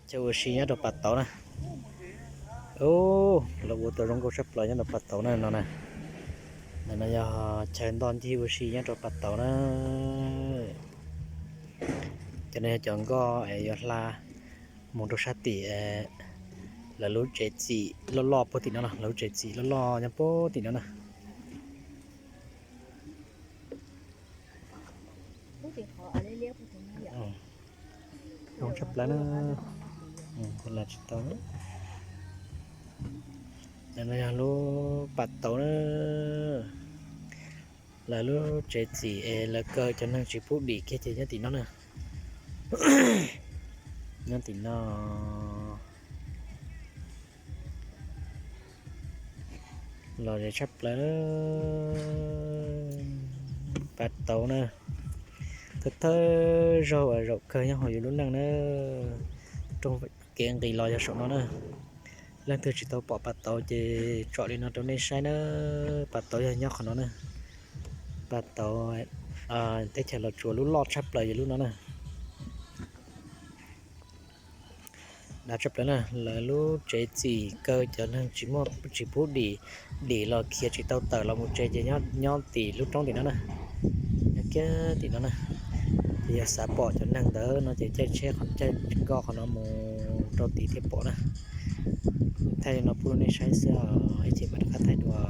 Chaw ua si nyob rau pas tauv na. Los ua tau zoo nkauj tshaj plaws nyob rau pas tauv na no na. Ntawm no yog chaw ntoj ncig ua si nyob rau pas tauv na. Cov no yog cov nkoj es yuav hla mus rau sab tim lawv lub tsev txim loj loj puag tim no no, lawv lub tsev txim loj loj nyob puag tim no na. Zoo tshaj plaws na. Tsis tau. Ntawm no yog lub pas tauv na. Lawv lub tsev txim es lawv kaw cov neeg tsis pub dim kiag ces nyob tim no na. Nyob tim no. Los ze tshaj plaws. Pas tauv na. Thawj thawj zaug uas zaum kawg nyob hauv yus lub neej na. Rooj kev nqis los yog saum no na. Leej twg tsis tau pom pas tauv ces tsom li no rau nej saib na. Pas tauv yog nyob qhov no na. Pas tauv teb chaws Los Tsuas lub loj tshaj plaws yog lub no na. Dav tshaj plaws na, lawv lub tsev txim kaw cov neeg tsis muaj, tsis pub dim, dim los khiav tsis tau tawm los mus tsev ces nyob tim lub roob tim no na. Nyob kiag tim no na. Ces yog xav pom cov neeg ntawd no ces caij tsheb, caij nkoj qhov no mus rau tid thiaj pom na. Thaij li no pub rau nej saib xwb, ib chim mam rov qab thaij dua.